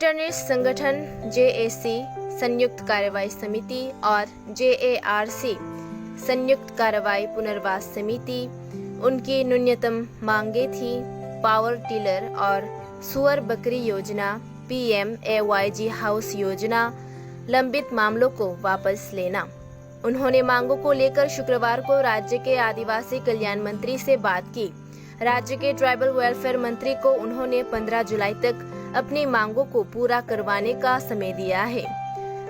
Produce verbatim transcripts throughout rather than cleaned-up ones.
इंटरनेट संगठन जेएसी, संयुक्त कार्रवाई समिति और जेएआरसी, संयुक्त कार्रवाई पुनर्वास समिति, उनकी न्यूनतम मांगें थी पावर टिलर और सुअर बकरी योजना, पीएमएवाईजी हाउस योजना, लंबित मामलों को वापस लेना। उन्होंने मांगों को लेकर शुक्रवार को राज्य के आदिवासी कल्याण मंत्री से बात की। राज्य के ट्राइबल वेलफेयर मंत्री को उन्होंने पन्द्रह जुलाई तक अपनी मांगों को पूरा करवाने का समय दिया है।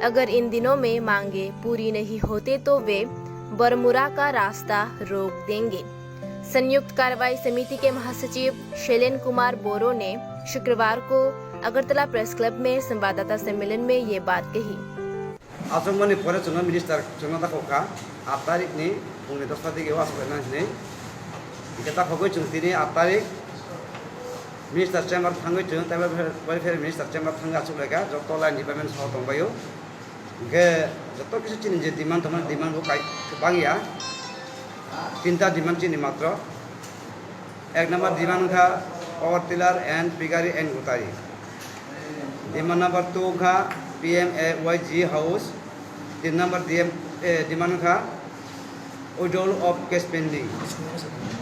अगर इन दिनों में मांगे पूरी नहीं होते तो वे बरमुरा का रास्ता रोक देंगे। संयुक्त कार्रवाई समिति के महासचिव शैलेन कुमार बोरो ने शुक्रवार को अगरतला प्रेस क्लब में संवाददाता सम्मेलन में ये बात कही। Achukmani pore chwngno minister chwngno dakhok kha, aat tarikni phungni dosta dige o achuk laina hinwi. Hingkhe dakhogwi chwng tini aat tarik minister chamber thangwi chwng, tei welfare minister chamber thangwi achuk laikha, joto line department soho tongbaio. Hingkhe joto kisu chini je demand tongmani demand bo kai bangya, tinta demand chini matro. Ek number demand wngkha power tiller and piggery and gutari. Demand number two wngkha P M A Y G house. Tin number D M, eh, demand wngkha withdrawal of case pending.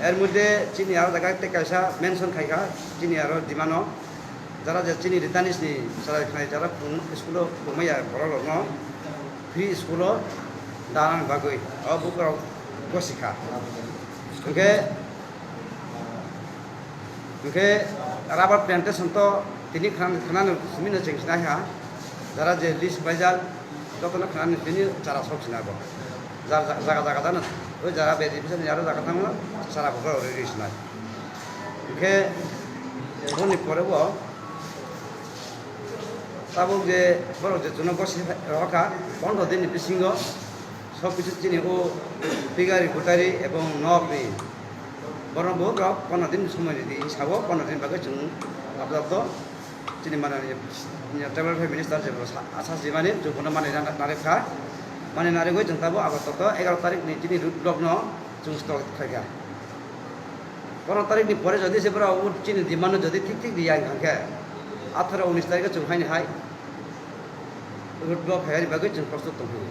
Er moddhe chini aro jaga tei kaisa mention khaikha chini aro demand o. Jara je chini Ritanis ni chwrai khnai jara phung school o pungmaya borok rokno free school o dalani bagwi o bukrok gosikha. Hwnkhe Hwnkhe rubber plantation to tini khna-, khnani simi no cheng sinai ha, jara je list baijak jotono khnani bini chara sok sina bo. Jar ja-, jaga jaga jano, oi jara bedi bisani aro jaga tangma chara bo rwi rwi sinai. Hwnkhe boni pore bo tabuk je borok je chwngno gosi rokha pondro din ni bisingo sok kisu chini o pigari gutari ebong nok ni Borok bo rok pondro din somoi ridi, sabo pondro din bagwi chwng apatot chini manani table minister je sa-, asa simani chwng bono manwi narwk kha. Manwi narwgwi chwng tabuk apatot egaro tarik ni chini road block no chwng stop khaikha. Pondro tarik ni pore jodi se borok chini demand no jodi thik thik riya wngkha khe atharo unis tarik o chwng haini hai road block khaiyani bagwi chwng prostut tongphio.